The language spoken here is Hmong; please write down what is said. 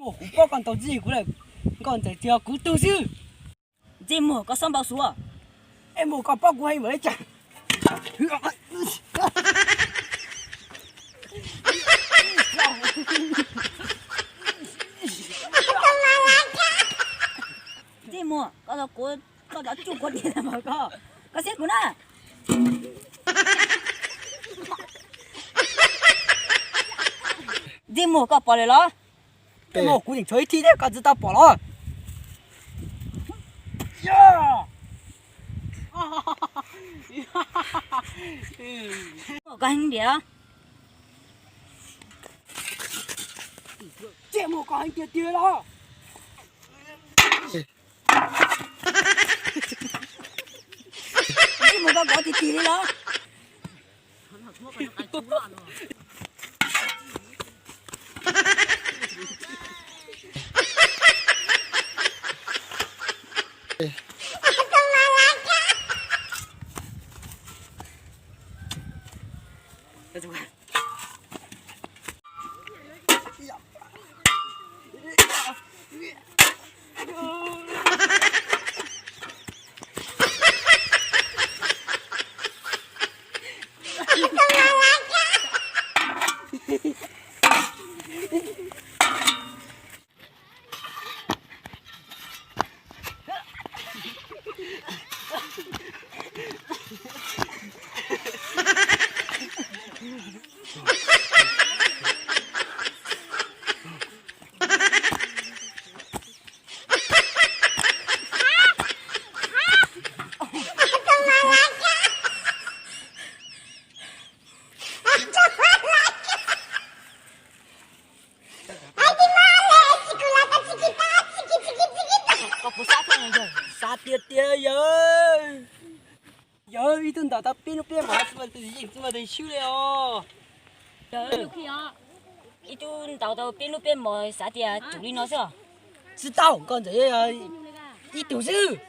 Muaj, kuv paub koj ntaus ntxim kuv lawm, nkauj ntxawm tsis yog kuv tug xwb. Ntxim muag, koj xob npau suav. Es muag, koj paub kuv heev npaum li cas? Ntxim muag, koj tau kuv, koj tau tsuj kuv tiag mas koj, koj siab kuv na. Ntxim muag, koj pom lawm los? Ntxim muag, kuv tseem tshuav ib thib thiab, koj tsis tau pom los? Koj heev tiag. Ntxim muag, koj heev tiag tiag los? Ntxim muag, koj kov tiag tiag li los? Koj puas sab thiab yawg? Sab tiag tiag yawg. Yawg, ib tug ntaus tau peb hnub peb hmos, tsis muaj tus yeej tsis muaj tus swb li os. Ib tug ntaus tau peb hnub peb hmos xav tias tsum li no xwb. Tsis tau, nkauj ntxawm ib tug xwb.